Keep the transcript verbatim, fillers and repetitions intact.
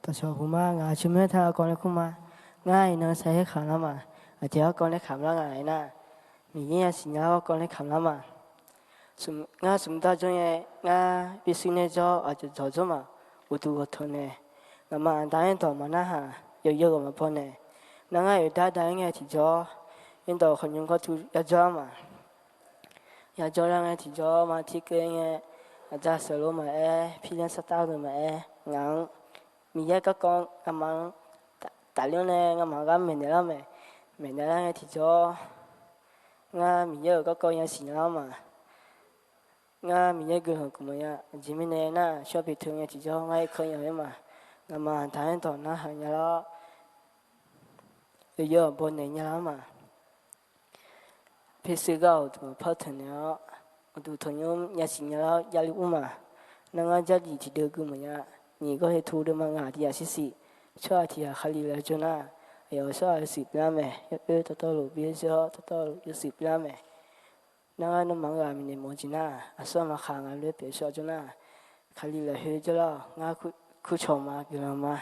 Dawqcawq huiqma, ngaq aqjox maer taq garkawv nae kur ma. Ngar iqnan Saqyaer Khamq lar ma. Aqjeq garkawv nae kamq lar nga aernar, Miqyaer yasiq nya-awr garkawv nae kamq lar ma. Ngar smq dar jawr ngae, ngar bisuir nae jawr aqcawq dzawq jawr ma. Uqduq ghawqtanq nae, ngaqma aqda-aer dawq maqnarhaq, yawqyawq ghawq maqbaw nae, nar ngar oeq dar da-aer ngae tiqjawr, yawdawq khawqnymr gawrtu yajawr-ar ma. Yajawr lar ngae tiqjawr ma, tirkeuv ngae, aqda sheuqlo maqaer, pirlaer sartav deuq maqaer, ngaq-anr Miqyaer garkawv ngaqma-anr tafler-awr nae ngaqma-anr gar maeqnaeq lar mae. Maeqnaeq lar ngae tiqjawr, ngar Miqyaer-euq garkawv yasiq nya-awr ma. Ngar Miqyaer guiqlanq guiqmanq nya. Aqjeq mirnae nar, shawr pyeuf teu ngae tiqjawr ngar irkanr yamq-aer ma. Ngaqma aqda-aer dawq narhaq nya lar-awr, yawqyawq aqbaw naeq nya lar-awr ma. Persuiv gar-awq uqduq maqpar tanqnaeq-awr, uqduq tanqnymr yasiq nya lar-awr javluf ur ma. Nar ngar Jarlif tiqdeuv guiqmanq nya. Nyiq gawr heu tu deuvma ngaq tiq ghaq shirsiq, tsawrhaq tiq ghaq Kali laer jawr nar, aqyawf tsawrhaq yawshuif pyeuflar mae. Yawoer tawvtawvluf bi-aer zeur-awr tawvtawvluf yawshuif pyeuflar mae. Nar ngar nawmaf-anr ghaq miqnaeq mawf-eu jeq nar, aqsur aqma khaq ngaq lof-aer pyeuf shawr jawr nar, Kali lafkhoer jawrlar-awq. Ngar kurcawq ma, guiqlanq ma.